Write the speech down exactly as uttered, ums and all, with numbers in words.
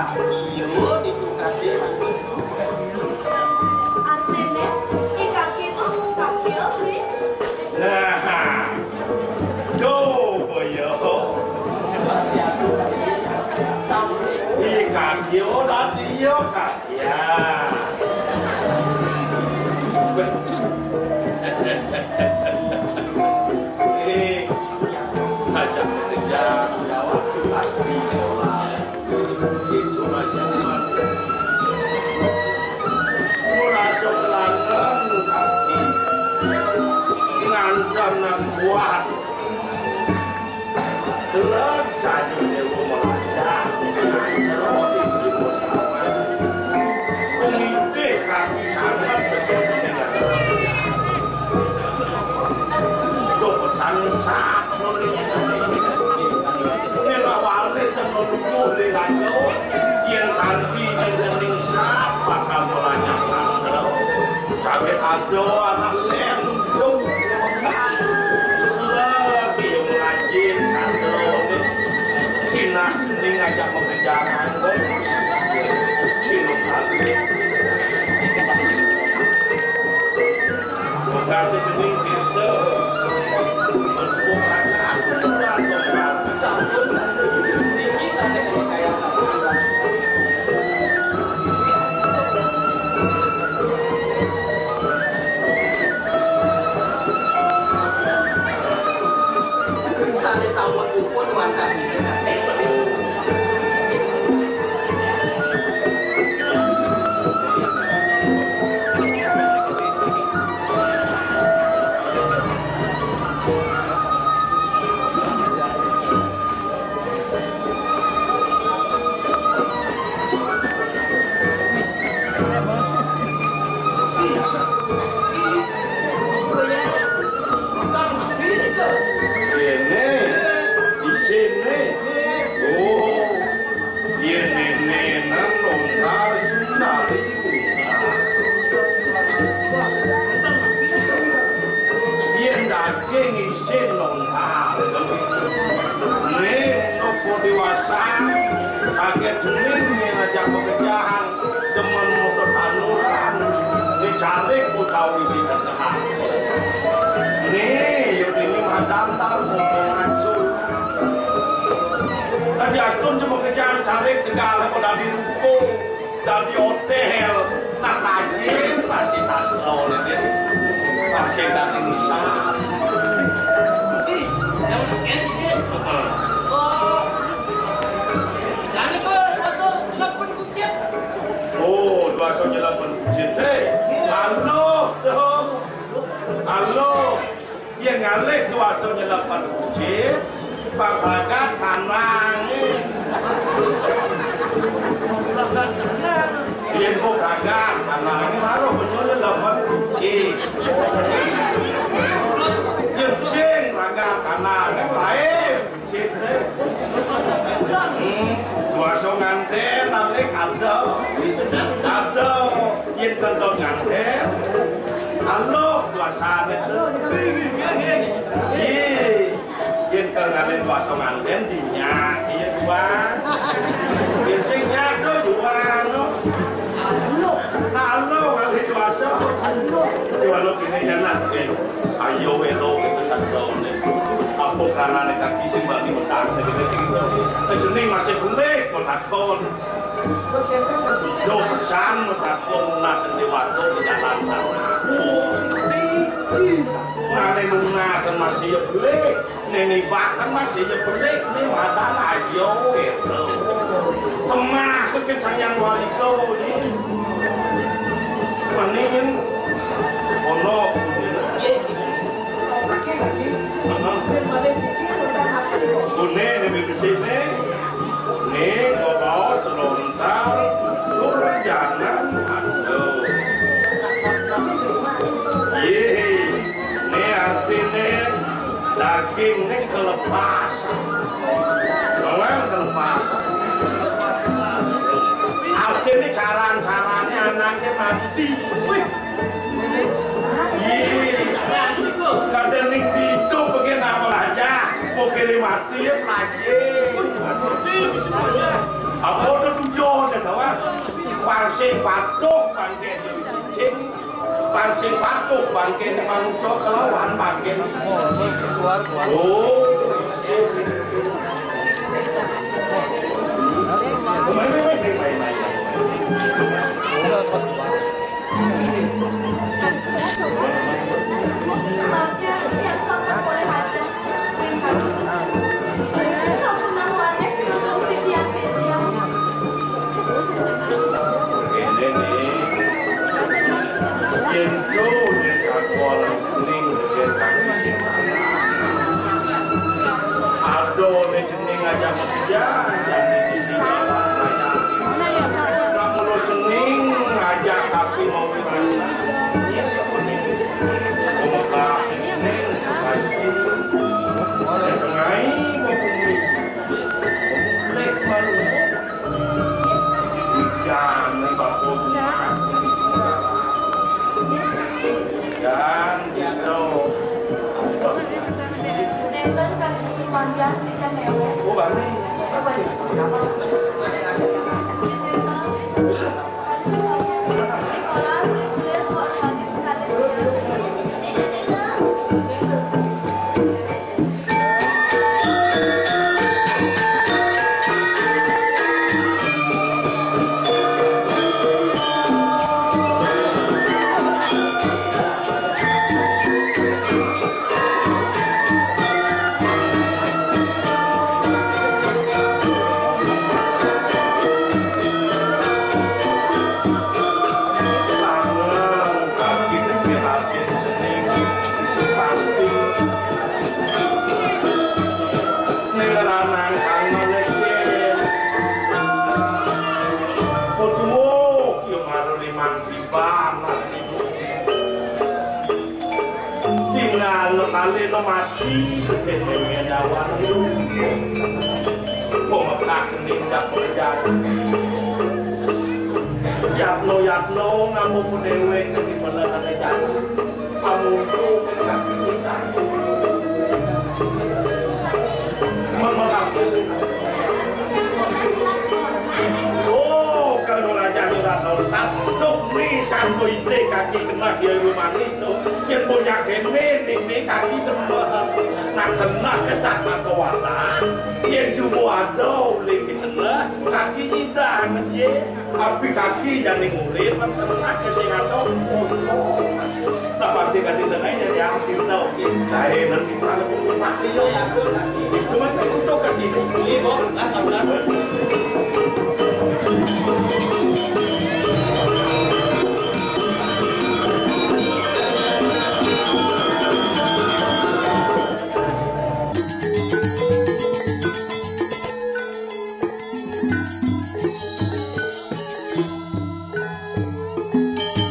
Iya, itu kaki bagus tuh. Artinya, i kaki tuh kaki apa? Nah, coba ya. I kaki orang dia kaki ya. Eh, aja kerja jawab pasti. Itu masih kuat. Merasa lanang kaki. Nganten nang kuat. Selek saja dewa melajah. Terus ibu sama. Pemikir kaki sangat betul. Dosan sat. Yen awale sing lucu ning ado, yen kanthi jeneng sapa kamu lanyah astro. Sampe ado anak lendung. Selagi ngajin sastrone, sinah jeneng ngajak pekerjaan, sinung kabeh. Kate jeneng Tirta. Mensuwun aku aturan dong. Sampun. Niki saged kaya sane sampun pupun wantah. Kene, isine. Oh. Yen nenenan lontar sundari. Yen daging isin lontar. Ne nopo dewasa, saged cening yen ajak pekerjaan, demen mudhun anuran, dicarik utawi ditetehan. Ne, yo dene madam ta ngomong ancur. Tadi astun cuma kejang carik tegal apa dadi ruko, dadi hotel. Nak rajin masih tas lawan dia sih. Masih dari Nusa. Yang ini. Heeh. Oh. Jane kok masuk lepen kucit. Oh, dua so nyelapan kucit. Hei, halo, dong. Halo. Yen ngalih dewasa nyelepen kucing, pang ragat kanange. Yen kok ragat kanange, baru bener nyelepen kucing. Yen sing ragat kanange, lain. Hmm, dewasa nganten, narik ada. Ada. Yen kentut nganten. Halo, dewasane. Ih, yen kal ngalih dewasa nganten, dinyak. Iya, dua. Yen sing nyak, do, dua, no. Halo, ngalih dewasa. Dua lo kene, ya, nak. Ayo, welo, itu sastrone. Apa karane kaki sing bali metak, gitu, gitu. Jeneng masih boleh, kok takon. Yo pesan metakon lunas dewasa di jalan sana. Oh, seperti itu. Mane lunas masih ya boleh. Nene bahkan masih ya boleh. Ini mata ayo, gitu. Temah, sakit sayang wali kau ini. Manin. Ono. Heeh. Bune, ini bibisine. Ning bawa selontar tur jangan aduh. Ye, ne artine daging ning kelepas. Bawang kelepas. Artine caran-carane anake mati. Wih, Ih, kadang ning situ pengen apa aja. Mau kirim mati ya, Pak Haji. Wih, sedih, bisa aja. Apa to tujuan to, Wak? Pang sing patuh bangkén cicing, pang sing patuh bangkén manungsa kelawan bangkén cicing. Oh, sip. Kemarin, kemarin, kemarin, kemarin. Tempatnya yang sangat boleh aja. Sampun anu aneh, nulung si Bianti tiang. Kéné né, yén to ning kakolan ning deket kaki sing salah. Adoh né cening ajak makian, jani gigi bapak sayang. Nak mula cening ajak kaki mawi rasa. Yén to ning. Pemekah cening suka sedih. Ngai bumi. Lek baru. Hujan nih, Pak Guru. Hujan, gitu. Nénten kaki panjang di jendela. Oh, baru. Coba di apa? Gitu, itu. Aduh, Nicola, saya kulihat kok tadi sekali. Ning lanang kang ngelecen. Kudu yo maro limang tiban. Tinggal kalena mati, dene nyawan. Pemekah cening dak pekerjaan. Yatno-yatno ngamuk dewek dadi benerane jalu. Amungku kaki kita. Memerah. Oh, kalau raja ora tau. Tuh, mi sampo ite kaki kena dia manis tuh. Yen punya kene, ini kaki demen. Sak kena ke sak kekuatan. Yen subuh ada, uling di tengah, kaki nyidang, ye. Api kaki jani murid, men kena ke sing ada, muncul. Nah, bang sing kaki tengah, jadi akhir tau. Lain, nanti malah pun mati, ya. Cuma tak cocok kaki. Iya, Bos. Nah, sabar.